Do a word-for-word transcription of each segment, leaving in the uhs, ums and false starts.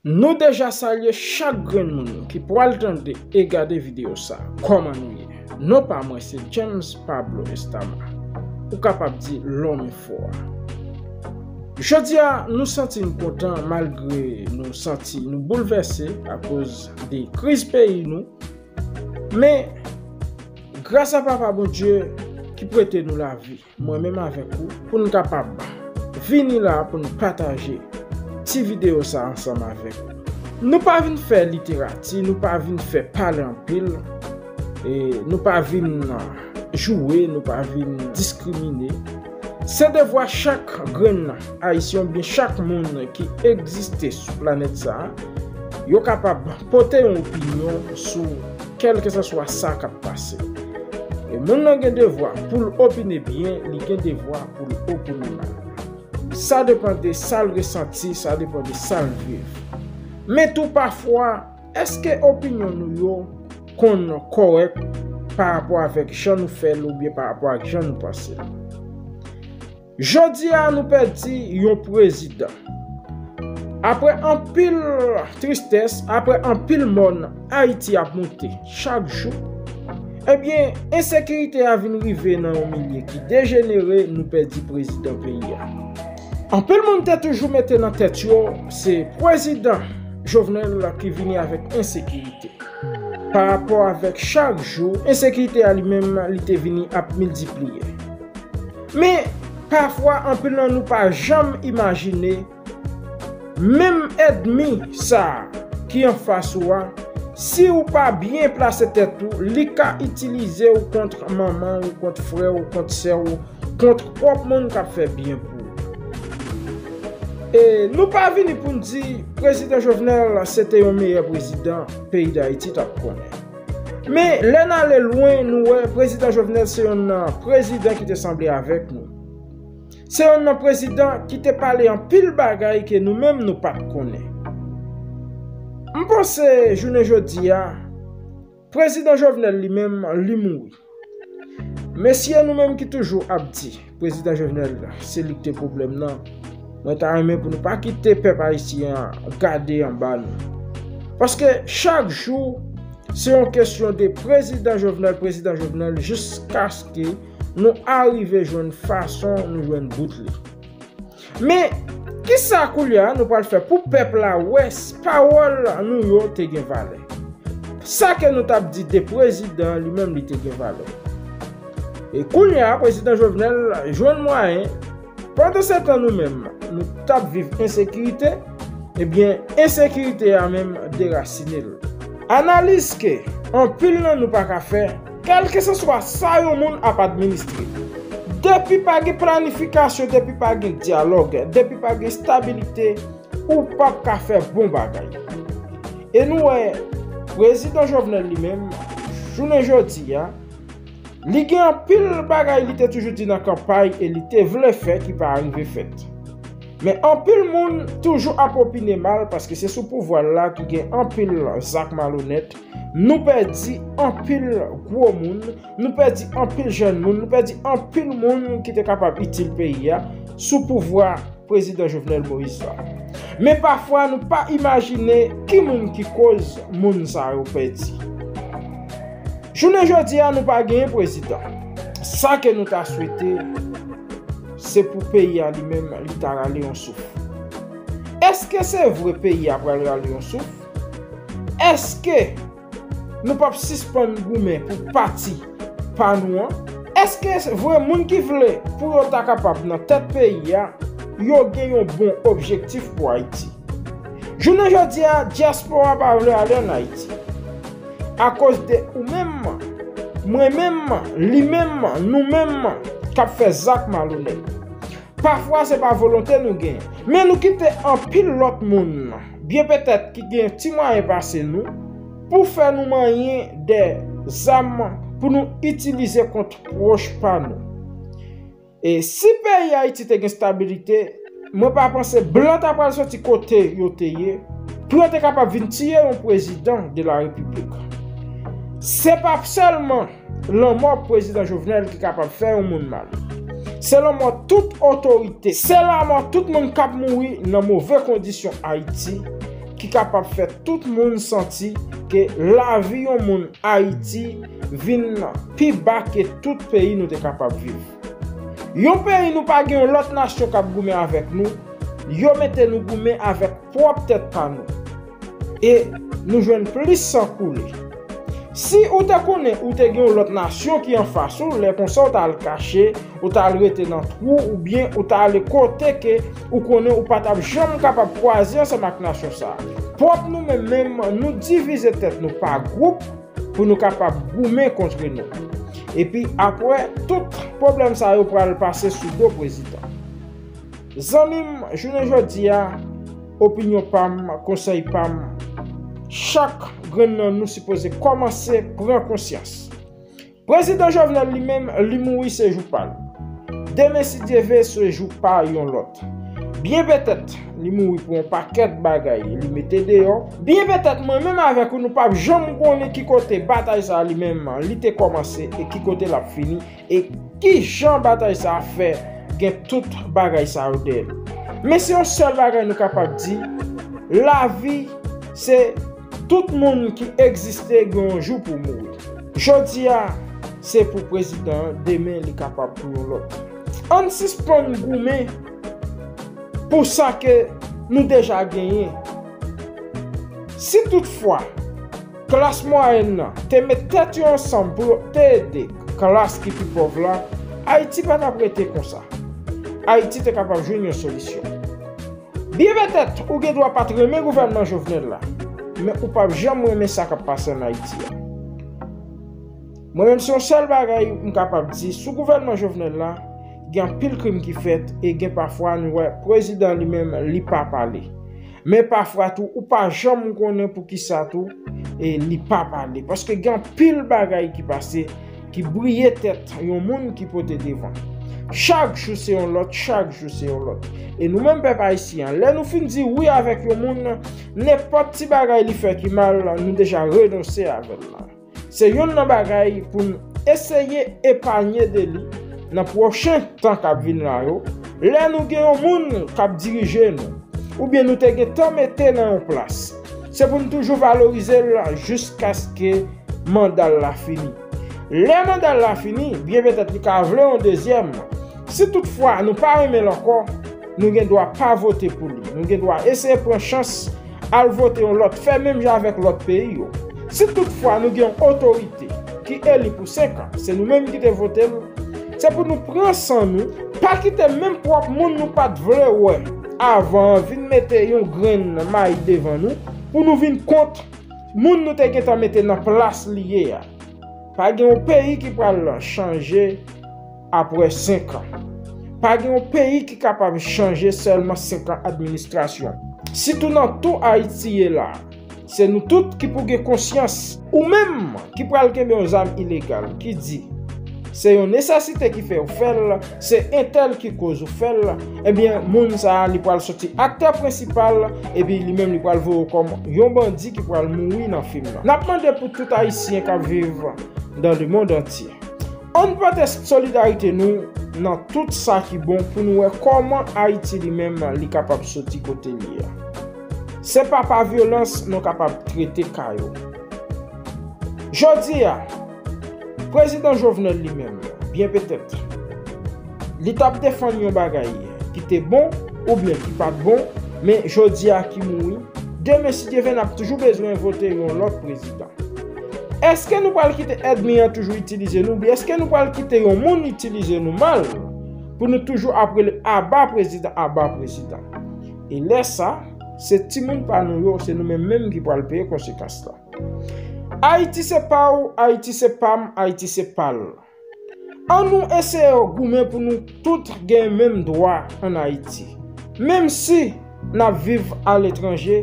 Nou deja salye chak grenn moun ki pral tande e gade videyo sa. Kòman nou ye? Non pa mwen se James Pablo Estama. Ou kapab di Lòm Enfo a. Jodi a, nou santi n kontan malgre nou santi nou boulvèse akoz de kriz peyi nou. Men, gras a Papa Bondye ki prete nou lavi, mwen menm avèk ou, pou n kapab vini la pou n pataje ti videyo sa ansanm avèk ou. Nou pa vin fè literati, nou pa vin fè pale anpil, e nou pa vin joure, nou pa vin diskrimine. Se devwa chak grenn Ayisyen oubyen chak moun ki egziste sou planèt sa a, yo kapab pote yon opinyon sou kèlkeseswa sa k ap pase. E moun nan gen devwa pou l opine byen, li gen devwa pou l opine mal. Sa depann de sa l resanti, sa depann de sa l viv. Men tou pafwa, èske opinyon nou yo konn kòrèk pa rapò avèk jan nou fè l oubyen pa rapò ak jan nou panse l? Jodi a, nou pèdi yon prezidan. Apre anpil tristès, apre anpil mòn, Ayiti ap moute chak jou. Ebyen, ensekirite a vin rive nan yon milye ki dejenere, nou pèdi prezidan peyi a. Anpil moun te toujou mete nan tèt yo, se prezidan Jovenel ki vini avèk ensekirite. Pa rapò avèk chak jou, ensekirite a li menm, li te vini ap miltipliye. Men, pafwa, anpil nan nou pa janm imajine, menm ènmi sa a ki anfas ou a, si ou pa byen plase tèt ou, li ka itilize w kont manman w, kont frè w, kont sè w, kont pwòp moun k ap fè byen pou ou. E nou pa vini pou n di prezidan Jovenel se te yon meyè prezidan peyi Dayiti t ap konnen. Men, lè n ale lwen, nou wè prezidan Jovenel se yonn nan prezidan ki te sanble avèk nou. Se yonn nan prezidan ki te pale anpil bagay ke nou menm nou pa t konnen. M panse jounen jodi a, prezidan Jovenel li menm, li mouri. Mesye, nou menm ki toujou ap di prezidan Jovenel se li ki te pwoblèm nan, mwen ta renmen pou nou pa kite pèp ayisyen an gade anba nou. Paske chak jou, se yon kesyon de prezidan Jovenel, prezidan Jovenel, jiskaske nou arive jwenn fason nou jwenn bout li. Men, kisa koulye a nou pral fè pou pèp la wè s-, pawòl nou yo te gen valè? Sa ke nou t ap di de prezidan, li menm li te gen valè. E koulye a, prezidan Jovenel jwenn mwayen, pandansetan nou menm, nou t ap viv ensekirite, ebyen, ensekirite a menm derasine l. Analiz ke anpil nan nou pa ka fè, kèlkeseswa sa yon moun ap administre. Depi pa gen planifikasyon, depi pa gen dyalòg, depi pa gen estabilite, ou p ap ka fè bon bagay. E nou wè, prezidan Jovenel li menm, jounen jodi a, li gen anpil bagay li te toujou di nan kanpay e li te vle fè ki pa rive fèt. Men anpil moun toujou ap opine mal paske se sou pouvwa l la ki gen anpil zak malonèt. Nou pèdi anpil gwo moun, nou pèdi anpil jèn moun, nou pèdi anpil moun ki te kapab itil peyi a sou pouvwa prezidan Jovenel Moïse la. Men pafwa nou pa imajine ki moun ki koz moun sa yo pèdi. Jounen jodi a nou pa genyen prezidan. Sa ke nou ta swete, se pou peyi a li menm li ta rale yon souf. Èske se vre peyi a pral rale yon souf? Èske nou p ap sispann goumen pou pati pa nou an? Èske vre moun ki vle pou yo ta kapab nan tèt peyi a, yo gen yon bon objektif pou Ayiti? Jounen jodi a, dyaspora pa vle ale ann Ayiti. Akoz de ou menm, mwen menm, li menm, nou menm, k ap fè zak malonèt. Pafwa se pa volonte nou gen, men nou kite anpil lòt moun, byen petèt ki gen ti mwayen pase nou, pou fè nou manyen de zam pou nou itilize kont pwòch pa nou. E si peyi Ayiti te gen estabilite, mwen pa panse blan ta pral soti kote yo te ye, pou yo te kapab vin tiye yon prezidan de la repiblik. Se pa sèlman lanmò prezidan Jovenel ki kapab fè yon moun mal. Se lanmò tout otorite, se lanmò tout moun k ap mouri nan move kondisyon Ayiti, ki kapab fè tout moun santi ke lavi yon moun Ayiti vin pi ba ke tout peyi nou te kapab viv. Yon peyi nou pa gen yon lòt nasyon k ap goumen avèk nou, yo mete nou goumen avèk pwòp tèt pa nou. E nou jwenn plis san koule. Si ou te konnen ou te gen yon lòt nasyon ki anfas ou, lè konsa ou t al kache, ou t al rete nan twou, oubyen ou t ale kote ke ou konnen ou pa t ap janm kapab kwaze ansanm ak nasyon sa a. Pwòp nou menm menm, nou divize tèt nou pa gwoup pou nou kapab goumen kont nou. Epi apre, tout pwoblèm sa yo pral pase sou do prezidan. Zanmi m, jounen jodi a, opinyon pa m, konsèy pa m, chak grenn nan nou sipoze kòmanse pran konsyans. Prezidan Jovenel li menm, li mouri se jou pa l. Demen si Dye ve se jou pa yon lòt. Byen petèt, li mouri pou yon pakèt bagay li mete deyò. Byen petèt mwen menm avèk ou nou p ap janm konnen ki kote batay sa a li menm li te kòmanse e ki kote l ap fini e ki jan batay sa a fè gen tout bagay sa yo dèyè l. Men se yon sèl bagay nou kapab di, lavi se tout moun ki egziste gen yon jou pou mouri. Jodi a, se pou prezidan an, demen li kapab pou yon lòt. Ann sispann goumen pou sa ke nou deja genyen. Si toutfwa klas mwayèn nan te met tèt yo ansanm pou yo te ede klas ki pi pòv la, Ayiti pa t ap rete konsa. Ayiti te kapab jwenn yon solisyon. Byen petèt, ou gen dwa pa t renmen gouvènman Jovenel la, men ou p ap janm renmen sa k ap pase ann Ayiti a. Mwen menm, se yon sèl bagay m kapab di sou gouvènman Jovenel la, gen anpil krim ki fèt e gen pafwa nou wè prezidan li menm li pa pale. Men pafwa tou, ou pa janm konnen poukisa tou e li pa pale. Paske gen anpil bagay ki pase ki briye tèt yon moun ki pote devan. Chak jou se yon lòt, chak jou se yon lòt. E nou menm pèp ayisyen an, lè nou fin di wi avèk yon moun, nenpòt ti bagay li fè ki mal, nou deja renonse avè l. Se youn nan bagay pou n eseye epanye de li nan pwochen tan k ap vin la yo, lè nou gen yon moun k ap dirije nou, oubyen nou te gentan mete nan yon plas. Se pou n toujou valorize l jiskaske manda l la fini. Lè manda l la fini, byen petèt li ka vle yon dezyèm. Si toutfwa nou pa renmen l ankò, nou gen dwa pa vote pou li. Nou gen dwa eseye pran chans, al vote yon lòt, fè menm jan avèk lòt peyi yo. Si toutfwa nou gen yon otorite ki eli pou senk an, se nou menm ki te vote l, se pou nou pran san nou, pa kite menm pwòp moun nou pa t vle wè avan an vin mete yon grenn mayi devan nou pou nou vin kont moun nou te gentan mete nan plas li ye a. Pa gen yon peyi ki pral chanje apre senk an. Pa gen yon peyi ki kapab chanje sèlman senk an administrasyon. Sitou nan tou Ayiti ye la, se nou tout ki pou gen konsyans. Ou menm ki pral kenbe yon zam ilegal ki di se yon nesesite ki fè w fè l, se entèl ki koz ou fè l, ebyen, moun sa a, li pral soti aktè prensipal, epi li menm, li pral voye w kòm yon bandi ki pral mouri nan fim nan. N ap mande pou tout Ayisyen k ap viv dans le monde entier. Ann pote solidarite nou nan tout sa ki bon pou nou wè kòman Ayiti li menm li kapab soti kote li ye a. Se pa pa vyolans nou kapab trete ka yo. Jodi a, prezidan Jovenel li menm, byen petèt, li t ap defann yon bagay ki te bon oubyen ki pa t bon, men jodi a ki mouri, demen si Dye vle n ap toujou bezwen vote yon lòt prezidan. Èske nou pral kite ènmi an toujou itilize nou, oubyen èske nou pral kite yon moun itilize nou mal pou nou toujou ap rele aba prezidan, aba prezidan? E lè sa, se timoun pa nou yo, se nou menm menm ki pral peye konsekans la. Ayiti se pa w, Ayiti se pa m, Ayiti se pa l. Ann nou eseye goumen pou nou tout gen menm dwa ann Ayiti. Menm si n ap viv aletranje,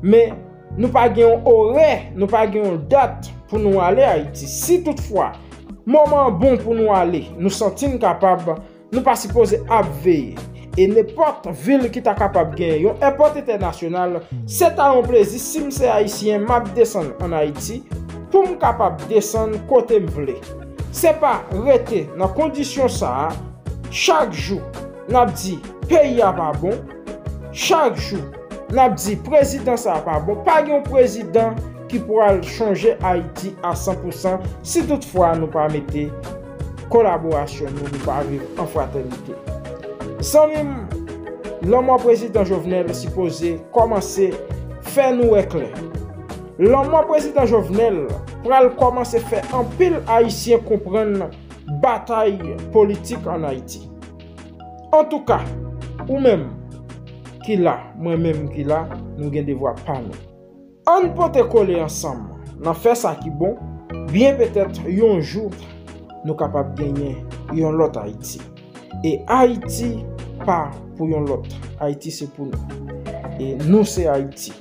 men nou pa gen yon orè, nou pa gen yon dat pou nou ale Ayiti. Si toutfwa moman an bon pou nou ale, nou santi n kapab, nou pa sipoze ap veye. E nenpòt vil ki ta kapab gen yon èpòt entènasyonal, se ta yon plezi si m se Ayisyen, m ap desann ann Ayiti pou m kapab desann kote m vle. Se pa rete nan kondisyon sa a, chak jou n ap di peyi a pa bon, chak jou n ap di prezidan sa a pa bon. Pa gen yon prezidan ki pral chanje Ayiti a san pou san si toutfwa nou pa mete kolaborasyon nou, nou pa viv an fratènite. Zanmi m, lanmò prezidan Jovenel sipoze kòmanse fè nou wè klè. Lanmò prezidan Jovenel pral kòmanse fè anpil Ayisyen konprann batay politik ann Ayiti. Antouka, ou menm ki la, mwen menm ki la, nou gen devwa pa nou. Ann pote kole ansanm nan fè sa ki bon, byen petèt yon jou nou kapab genyen yon lòt Ayiti. E Ayiti pa pou yon lòt. Ayiti se pou nou. E nou se Ayiti.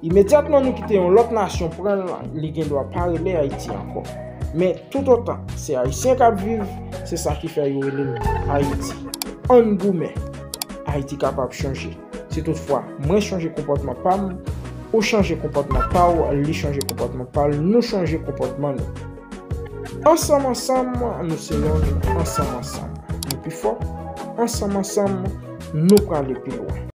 Imedyatman nou kite yon lòt nasyon pran l, li gen dwa pa rele Ayiti ankò. Men toutotan se Ayisyen k ap viv, se sa ki fè yo rele l Ayiti. Ann goumen. Ayiti kapab chanje. Si toutfwa mwen chanje konpòtman pa m, ou chanje konpòtman pa w, li chanje konpòtman pa l, nou chanje konpòtman nou. Ansanm ansanm, nou se yonn, ansanm ansanm, nou pi fò, ansanm ansanm, nou prale pi lwen.